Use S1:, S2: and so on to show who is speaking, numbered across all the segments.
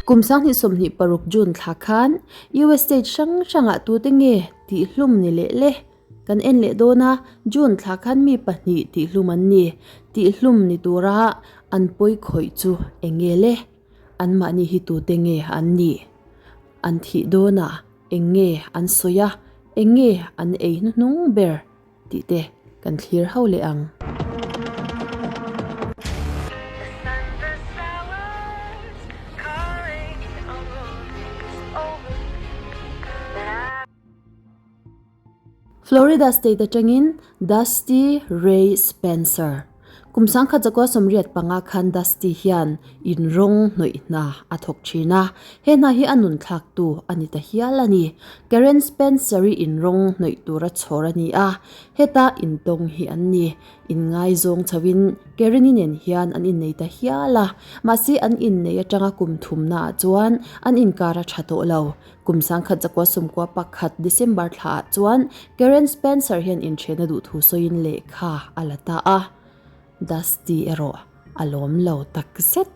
S1: Kum 2026 June thla khan US state hrang hrangah tute nge tihhlum ni leh le? Kan en leh dawn a, June thla khan mi pahnih tihhlum an ni. Tihhlum ni tura an pawi khawih chu eng nge le? Anmahni hi tute nge an nih? An thih dawnah eng nge an sawi a, eng nge an ei hnuhnung ber tih te kan thlir ho leh ang. Florida state atangin Dusty Ray Spencer. Kum 1985 khan Dusty hian in rawng hnawih hna a thawk thin a, he hna hi a nun thlaktu a ni ta hial a ni. Karen Spencer-i in rawng hnawih tura chhawr a ni a, heta intawng hi an ni. Inngaizawng chhoin Karen-i nen hian an innei ta hial a, mahse an innei atanga kum thumnaah chuan an inkar a tha tawh lo. Kum 1991 December thlaah chuan Karen Spencer hian inṭhenna duh thu sawiin lehkha a la ta a. Dusty erawh a lawm lo tak zet.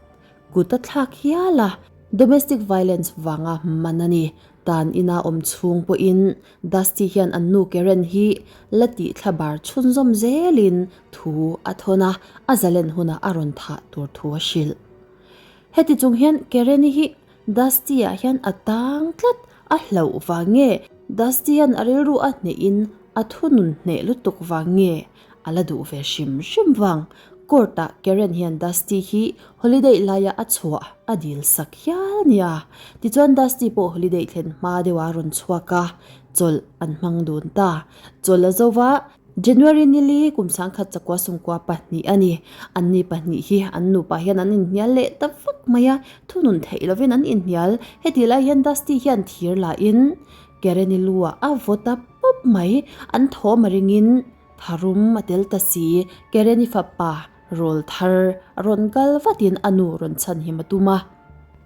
S1: Kut a thlak hial a, domestic violence vanga man a ni. Tan ina awm chhung pawhin Dusty hian an nu Karen hi la tih thla bar chhunzawm zelin thu a thawn a, a zalen hunah a rawn thah tur thu a hrilh. Heti chung hian Karen-i hi Dusty-ah hian a tang tlat, a hlauh vang nge? Dusty-a'n a rilru a hnehin a thunun hneh lutuk vang nge? A la duh ve hrim hrim vang. Court-ah Karen hian Dusty hi holiday laia a chhuah a dil sak hial nia. Tichuan Dusty pawh holiday thlen hma deuha rawn chhuak a, chawlh an hmang dun ta. Chawlh a zo va. January nili kum 1992 a ni. Anni pahnih hi an nupa hian an inhnial leh ta vak mai a, thunun theih lovin an inhnial. Hetih lai hian Dusty hian thir lahin Karen-i lu-ah a vaw ta pawp mai. An thawm a ringin tharum a tel ta si. Karen-i fapa rawl thar a rawn kal vatin a nu rawn chhanhim a tum a.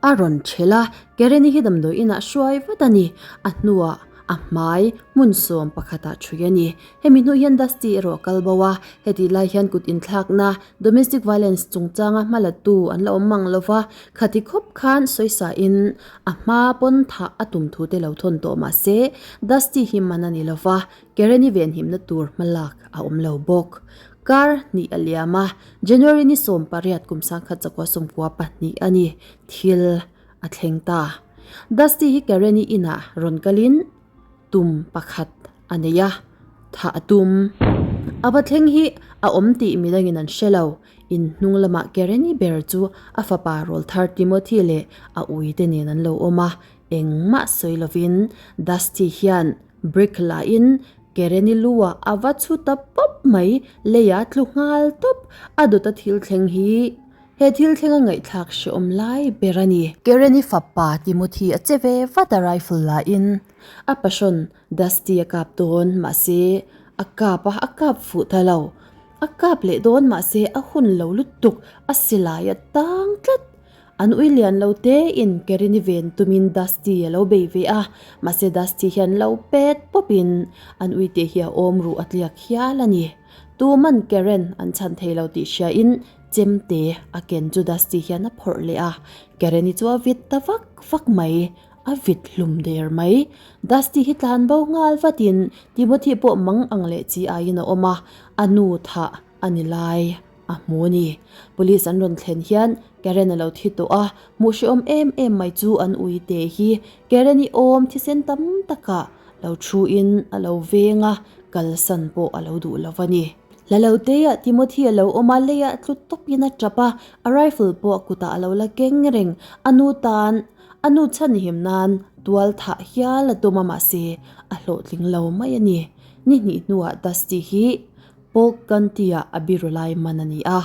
S1: A rawn ṭhelh a, Karen-i hi damdawi inah hruai vat a ni. A hnuah a hmai hmun sawm pakhatah ṭhui a ni. Hemi hnu hian Dusty erawh a kal bo a, hetih lai hian kut inthlakna, domestic violence, chungchanga hma latu an la awm mang lo va, khati khawp khan sawisain a hma pawn thah a tum thu te lo thawn tawh mah se, Dusty hi man a ni lo va, Karen-i venhimna tur hma lak a awm lo bawk. Kar hnih a liam a, January ni 18 kum 1992 a ni, thil a thleng ta. Dusty hi Karen-i inah rawn kalin tum pakhat a nei a, thah a tum. A va thleng hi a awm tih midangin an hre lo. In hnung lamah Karen-i ber chu a fapa rawlthar Timothy leh a uite nen an lo awm a, Engmah sawi lovin Dusty hian brick lahin Karen-i lu-ah a va chhu ta pawp mai, leiah tlu nghal tawp. A dawta thil thleng hi he thil thlenga ngaihthlak hrehawm lai ber a ni. Karen-i fapa Timothy a che ve vat a rifle lahin a passion Dusty a kap dawn mahse a kap a, a kap fuh ta lo. A kap leh dawn mahse a hun lo lutuk a silai a tang tlat. An ui lian lo te in Kerini ven tumin Dusty a lo bei ve a, mahse Dusty hian lo pet pawp in an ui te hi a awm ruh a tliak hial a ni. Tuman Karen an chhan thei lo tih hria in chem te a ken chu Dusty hian a phawrh leh a, Kereni chu a vit ta vak vak mai, a vit hlum der mai. Dusty hi tlan bo nghal vat in Timothy pawh mang ang leh chi aiin a awm a, a nu thah a ni lai. A hmu a ni. Police an rawn thlen hian Karen a lo thi tawh a, hmuh hrehawm em em mai chu an ui te hi Karen-i awm thisen tam takah lo thu in a lo veng a, kalsan pawh a lo duh lo a ni. Hla lo teah Timothy a lo awm a, leiah tlu tawpin a tap a, a rifle pawh a kutah a lo la keng reng. A nu tan a nu chhanhim nan tual thah hial a tum a mahse a hlawhtling lo mai a ni. Ni hnih hnuah Dusty hi Polk County-ah a biru lai man a ni a.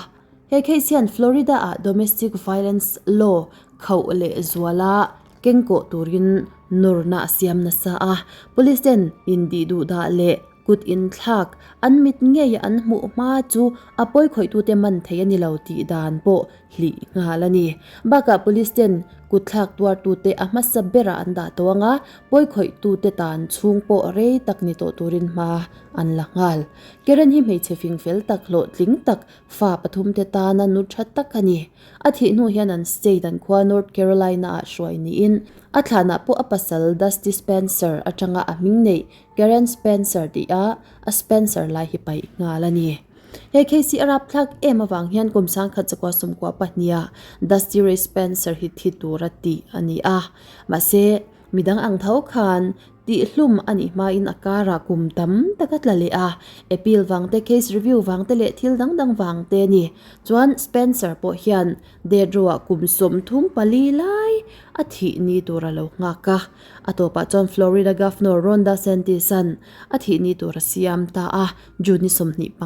S1: He case hian Florida-ah domestic violence law khauh leh zuala kengkawh turin nawrna a siam nasa a. Police ten indih duhdah leh kut inthlak an mit ngei an hmuh hma chu a pawikhawih tute man thei a ni lo tih dan pawh hlih nghal a ni. Bakah police ten Kutthlak tuartute a hmasa berah an dah tawh ang a, pawikhawih-tute tan chhung pawh rei tak ni tawh turin hma an la nghal. Karen hi hmeichhe fingfel tak, hlawhtling tak, fa pathumte tana nu tha tak a ni. A thih hnu hian an state an khua North Carolina-ah hruai niin a thlanah pawh a pasal Dusty Spencer atanga a hming neih Karen Spencer tih a a Spencer lai hi paih nghal a ni. He case hi a rapthlak em avang hian kum sangkhat chakua sawmkua pahniha Dusty Ray Spencer hi thi tura tih a ni a. Mahse, midang ang tho khan Tihhlum a nih hmain a karah kum tam tak a tla leh a, appeal vang te, case review vang te leh thil dang dang vang te a ni. Chuan Spencer pawh hian death row-ah kum 34 lai a thih ni tur a lo nghak a. A tawpah chuan Florida Governor Ron DeSantis-a'n a thih ni tur a siam ta a, June ni 25,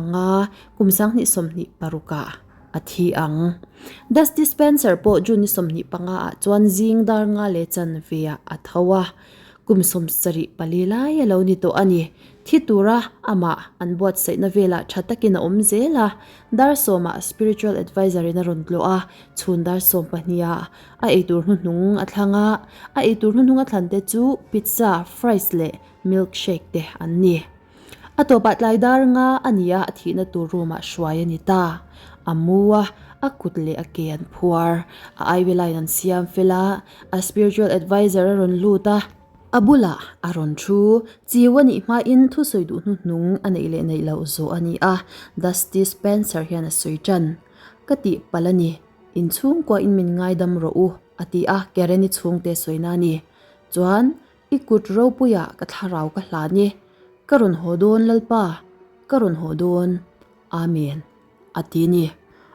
S1: kum 2026-ah a thi ang. Dusty Spencer pawh June ni 25 ah chuan zing dar nga leh chanve-ah a tho a. Kum 74 lai a lo ni tawh a ni. Thi tura amah an buatsaihna velah tha takin a awm zel a. Dar sawmah spiritual adviser in a rawn tlawh a, chhun dar sawm pahniha a eitur hnuhnung a thlang a. A eitur hnuhnung a thlan te chu pizza, fries leh milkshake te an ni. A tawpah tlai dar nga a ni a, a thihna tur room ah hruai a ni ta. A mu a, a kut leh a ke an phuar. A IV line an siam fel a, a spiritual adviser a rawn lut a. A bulah a rawn thu. Chiu a nih hmain thusawi duh hnuhnung a neih leh neih loh zawh a ni a, Dusty Spencer hian a sawi tan. Ka tihpalh a ni. Inchhungkuain min ngaidam rawh u, a ti a, Karen-i chhungte sawina a ni. Chuan, I kut ropuiah ka thlarau ka hlan e, ka rawn haw dawn Lalpa, ka rawn haw dawn, Amen, a ti ni.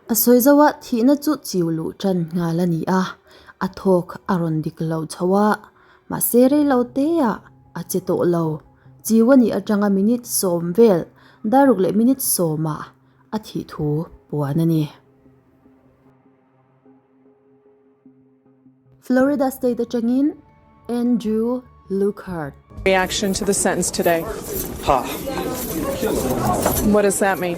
S1: A sawi zo a, thihna chu chiu luh tan nghal a ni a, a thawk a rawn dik lo chho a, mahse rei lo teah a che tawh lo. Chiu a nih atanga minute sawm vel, daruk leh minute sawmah a thih thu puan a ni. Florida State atangin Andrew Lukehart.
S2: Reaction to the sentence today.
S3: Ha.
S2: What does that mean?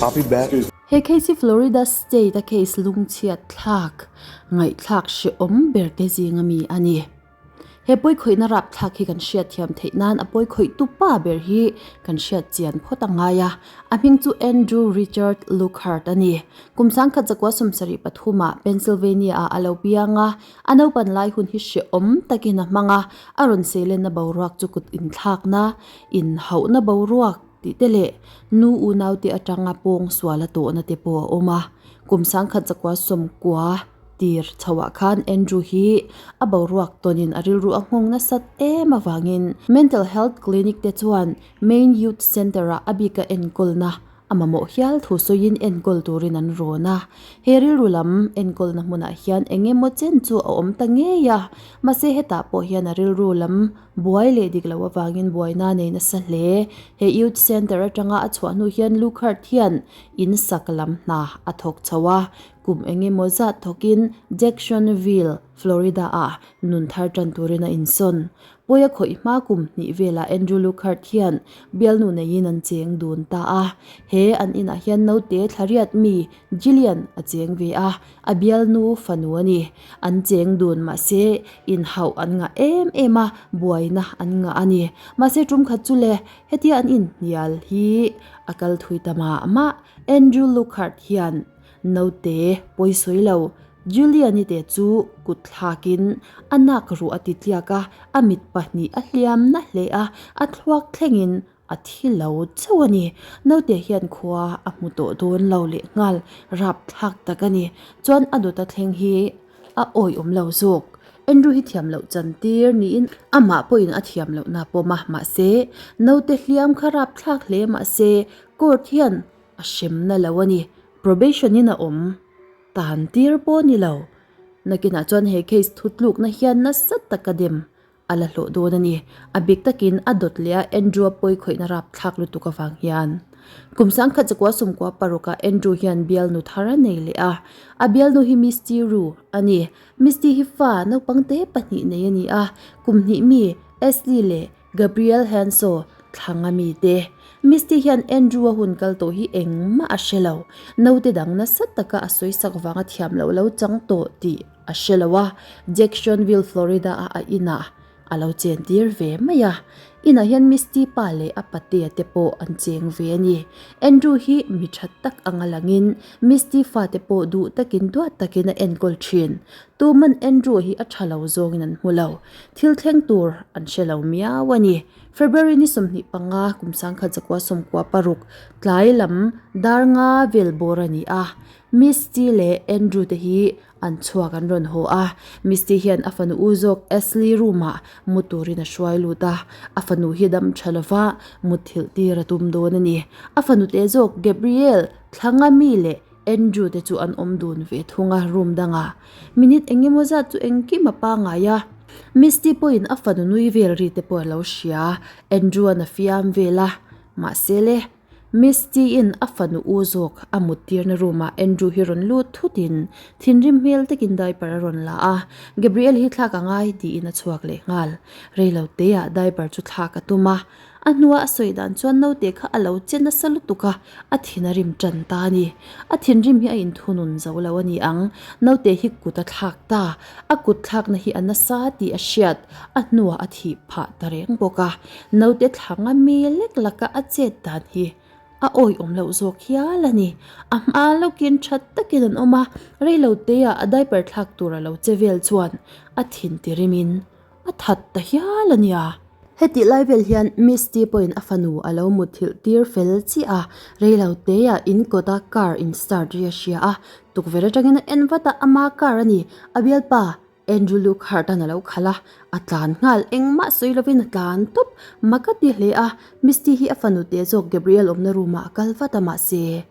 S3: I'll be back.
S1: He case hi Florida State a case lungchhiat thlak, ngaihthlak hrehawm ber te zinga mi a ni. He pawikhawihna rapthlak hi kan hriatthiam theih nan a pawikhawihtu pa ber hi kan hriat chian phawt a ngai a. A hming chu Andrew Richard Lukehart a ni. Kum 1973 ah Pennsylvania ah a lo piang a, a naupan lai hun hi hrehawm takin a hmang a, a rawn seilenna boruak chu kut inthlakna, inhauhna boruak tih te leh nu unaute atanga pawng sual a tawhna te pawh a awm a. Kum 1990. Tir chhoah khan Andrew hi a boruak tawnin a rilru a nghawng nasat em avangin Mental Health Clinic te chuan Main Youth Centre-ah a bika enkawlna a mamawh hial thu sawiin enkawl turin an rawn a. He rilru lam enkawlna hmunah hian eng emaw chen chu a awm ta ngei a, mahse hetah pawh hian a rilru lam buai leh dik loh avangin buaina nei nasa hle. He Youth Centre atanga a chhuah hnu hian Lukehart hian in sak lam hna a thawk chho a, Kum eng emaw zat thawkin Jacksonville, Florida-ah nun thar tan turin a insawn. Pawi a khawih hma kum hnih velah Andrew Lukehart hian bialnu neiin an cheng dun ta a. He an inah hian naute thlariat mi Jillian a cheng ve a, a bialnu fanu a ni. An cheng dun mahse inhauh an ngah em em a, buaina an ngah a ni. Mahse tum khat chu le, hetia an inhnial hi a kal thui ta mah mah. Andrew Lukehart hian Naute, pawi sawi lo, Julian-i te chu kut thlakin a nak ruh a ti tliak a, a mit pahnih a hliam na hle a, a thluak thlengin a thi lo chauh a ni. Naute hian khua a hmu tawh dawn lo leh nghal rapthlak tak a ni. Chuan a dawta thleng hi a awihawm lo zawk. Andrew hi thiam loh chan tir niin amah pawhin a thiam lohna pawm a, mahse naute hliam kha rapthlak hle mahse court hian A hremna lo a ni. Probation in a awm tan tir pawh a ni lo. Nakinah chuan he case thutlukna hian nasa taka dem a la hlawh dawn a ni. A bik takin a dawt leh a Andrew-a pawi khawihna rapthlak lutuk avang hian. Kum 1996 ah Andrew hian bialnu thar a nei leh a. A bialnu hi Misty Rue a ni. Misty hi fa naupang te pahnih nei a ni a. Kum hnih mi Ashley leh Gabriel Hanso, thlang a mite. Misty hian Andrew-a hun kal tawh hi engmah a hre lo. Naute dang nasa taka a sawisak vanga thiam loh lo chang tawh tih a hre lo a, Jacksonville, Florida-a a inah a lo chentir ve mai a. Inah hian Misty pa leh a patea te pawh an cheng ve a ni. Andrew hi mi tha tak anga langin Misty fate pawh duh takin duat takin a enkawl thin. Tuman Andrew hi a tha lo zawngin an hmu lo. Thil thleng tur an hre lo miau a ni. February ni 25 kum 1996 tlai lam dar nga vel bawr a ni a. Misty leh Andrew te hi An chhuak an rawn haw a, Misty hian a fanu u zawk Ashley room ah mu turin a hruai lut a, a fanu hi dam tha lova mutthilh tir a tum dawn a ni. A fanu te zawk Gabriel, Thlanga mi leh Andrew te chu an awm dun ve thung a room dangah. Minute eng emaw zat chu engkim a pangai a, Misty pawhin a fanu nui vel ri te pawh a lo hria, Andrew an a fiam vel a, mahse le. Misty-in a fanu u zawk a muttirna room-ah Andrew hi rawn lut thutin thinrim hmel takin diaper a rawn la a, Gabriel hi thlak a ngai tiin a chhuak leh nghal. Reilo teah diaper chu thlak a tum a, a hnua a sawi dan chuan naute kha a lo che nasa lutuk a, a thin a rim tan ta a ni. A thinrim hi a inthunun zo lo a ni ang, naute hi kut a thlak ta, a kut thlakna hi a nasa tih a hriat, a hnuah a thih phah ta reng bawk a. Naute thlanga mi lek laka a chet dan hi a awihawm loh zawk hial a ni. A hma lawkin tha takin an awm a, reilo teah a diaper thlak tur a lo che vel chuan a thin tirimin a that ta hial a nia. Hetih lai vel hian Misty pawhin a fanu a lo mutthilh tir fel chiah a, reilo teah in kawta car in start ri a hria a, tukverh atangin a en vat a, ama car a ni, a bialpa Andrew Lockhart an a lo khalh a, a tlan nghal engmah sawi lovin a tlan tawp. Mak a ti hle a, Misty hi a fanu te zawk Gabriel awmna room ah a kal vat a mahse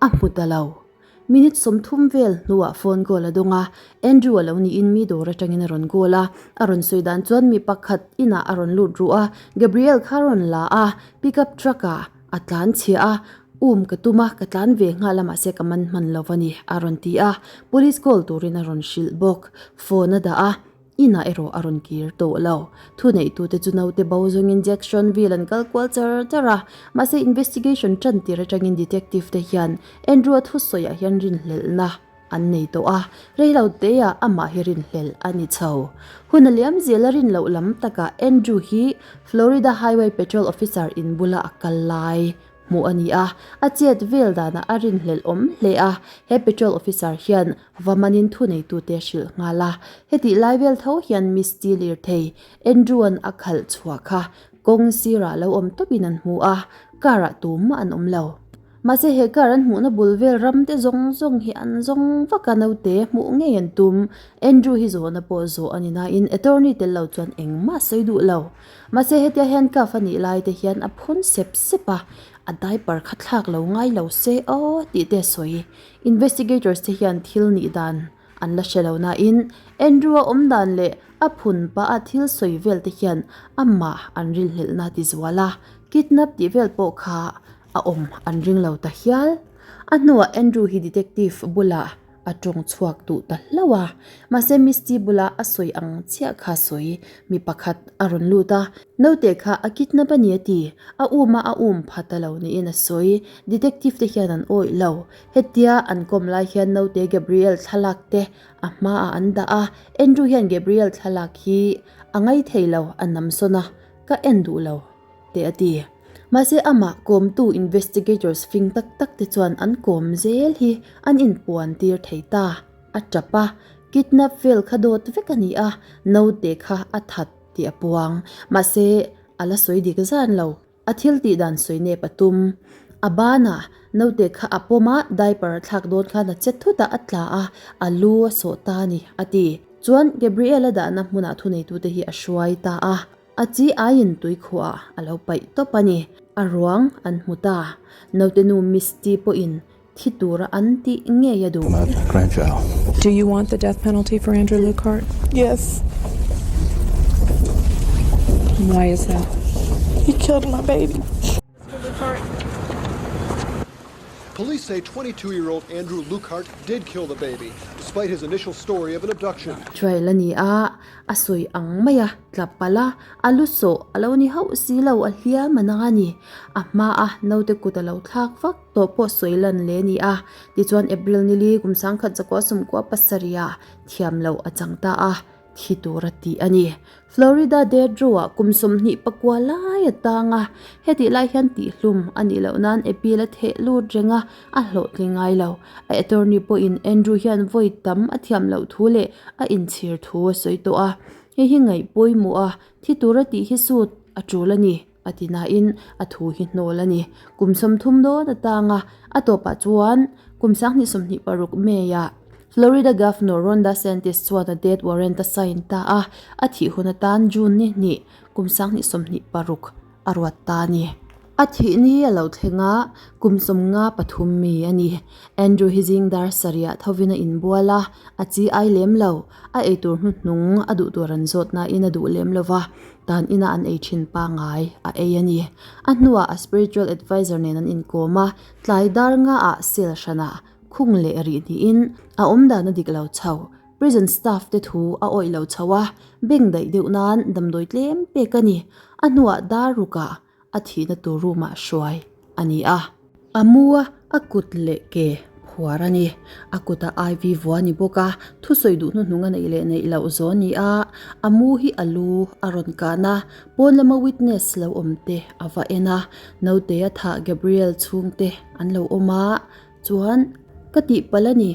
S1: a hmu ta lo. Minute 30 vel hnuah phone call a dawng a, Andrew a lo niin mi dawr atangin a rawn call a, a rawn sawi dan chuan mi pakhat inah a rawn lut ruh a, Gabriel kha a rawn la a, pickup truck ah a tlan chhia a, Um ka tum a, ka tlan ve nghal a mahse ka man hman lo a ni a rawn ti a, police call turin a rawn hrilh bawk. Phone a dah a, inah erawh a rawn kir tawh lo. Thuneihtute chu naute bo zawngin Jacksonville an kal kual char char a, mahse investigation tan tir atangin detective te hian Andrew-a thusawiah hian rinhlelhna an nei tawh a, reilo teah amah hi rinhlelh a ni chho. Hun a liam zel a rin loh lam takah Andrew hi Florida Highway Patrol officer in bula a kal lai hmuh a ni a, a chet vel danah a rinhlelh awm hle a, he patrol officer hian va manin thuneitute a hrilh nghal a, hetih lai vel tho hian Misty lirthei Andrew-a'n a khalh chhuah kha kawng sirah lo awm tawpin an hmu a, car-ah tumah an awm lo. Mahse he car an hmuhna bul vel ram te zawng zawng hi an zawng vak a, naute hmuh ngei an tum. Andrew hi zawhna pawh zawh a ni nain attorney tel lo chuan engmah sawi duh lo. Mahse hetia handcuff a nih lai te hian a phun sep sep a, a diaper kha thlak lo ngai lo se aw tih te a sawi. Investigators te hian thil nih dan an la hre lo nain Andrew a awm dan leh a phun pah a thil sawi vel te hian amah an rilhlelhna ti zual a, kidnap tih vel pawh kha a awm an ring lo ta hial. A hnuah Andrew hi detective bulah A tawng chhuak duh ta hlauh a, mahse Misty bula a sawi ang chiah kha sawi mi pakhat a rawn lut a, naute kha a kidnap a ni a ti, a um a a um pha ta lo niin a sawi, detective te hian an awih lo, hetia an kawm lai hian naute Gabriel thlalak te a hmaah an dah a, Andrew hian Gabriel thlalak hi a ngaithei lo, a namsawn a, ka en duh lo. Te a ti. Mahse amah kawmtu investigators fing tak tak te chuan an kawm zel hi an inpuan tir thei ta. A tap a, kidnap vel kha dawt vek a ni a, naute kha a that tih a puang. Mahse a la sawi dik zan lo. A thil tih dan sawi nep a tum. A banah naute kha a pawm a, diaper a thlak dawn khan a che thut a, a tla a, a lu a sawh ta a ni, a ti. Chuan Gabriel-a dahna hmunah thuneitute hi a hruai ta a. A chi aiin tuikhuah a lo paih tawp a ni. A ruang an hmu ta. Naute nu Misty pawhin thi tura an tih ngei a duh.
S2: Do you want the death penalty for Andrew Lukehart?
S3: Yes.
S2: Why is that?
S3: He killed my baby. Police say 22-year-old Andrew Lukehart did kill the baby, despite his initial story of an abduction.
S1: Trail a ni a, a sawi ang mai a, tla palh a, a lu sawh a lo ni hauh si lo, a hliam a nang a ni. A hma a naute kut a lo thlak vak tawh pawh sawi lan leh a ni a, tichuan April nili kum 1997 ah thiam loh a chang ta a. thi tur a tih a ni. Florida Death Row-ah kum 29 lai a tang a, hetih lai hian tihhlum a nih loh nan appeal a theh lut reng a, a hlawhtling ngai lo. A attorney pawhin Andrew hian vawi tam a thiam loh thu leh a inchhir thu a sawi tawh a, hei hi ngaih pawimawh a, thi tur a tih hi suit a tul a ni a ti nain a thu hi hnawl a ni. Kum 30 dawn a tang a, a tawpah chuan kum 2026 May-ah Florida Governor Ron DeSantis chuan a death warrant a sign ta a, a thih hun atan June ni hnih kum 2026 a ruat ta a ni. A thih ni a lo thleng a, kum 53 mi a ni. Andrew hi zing dar sarih thovin a inbual a, a chi ai lem lo. A eitur hnuhnung a duh tur an zawt nain a duh lem lo va, tan ina an ei thin pangngai a ei a ni. A hnuah a spiritual adviser nen an inkawm a, tlai dar ngaah cell hranah khung leh rih niin a awmdan a dik lo chho. Prison staff te thu a awih lo chho a, beng daih deuh nan damdawi tlem pek a ni. A hnuah dar rukah a thihna tur room ah hruai a ni a. A mu a, a kut leh ke phuar a ni. A kutah IV vua a ni bawk a, thusawi duh hnuhnung a neih leh neih loh zawh a ni a. A mu hi a lu a rawn kan a, pawn lama witness lo awm te a va en a. Naute a thah Gabriel chhungte an lo awm a, chuan ka tihpalh a ni.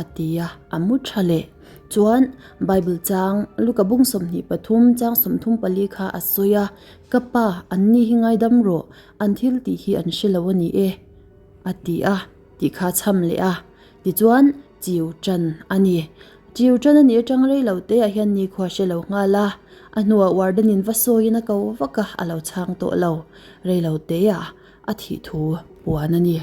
S1: A ti a, a mu tha leh. Chuan Bible chang Luka bung 23 chang 34 kha a sawi a, Ka pa, an ni hi ngaidam rawh, an thil tih hi an hre lo a ni e, a ti a, tih kha a chham leh a. Tichuan, chiu tan a ni. Chiu tan a nih atang rei lo te ah hian nikhua hre lo nghal a, a hnuah warden in va sawiin a ko vak a, a lo chhang tawh lo. Rei lo te ah a thih thu puan a ni.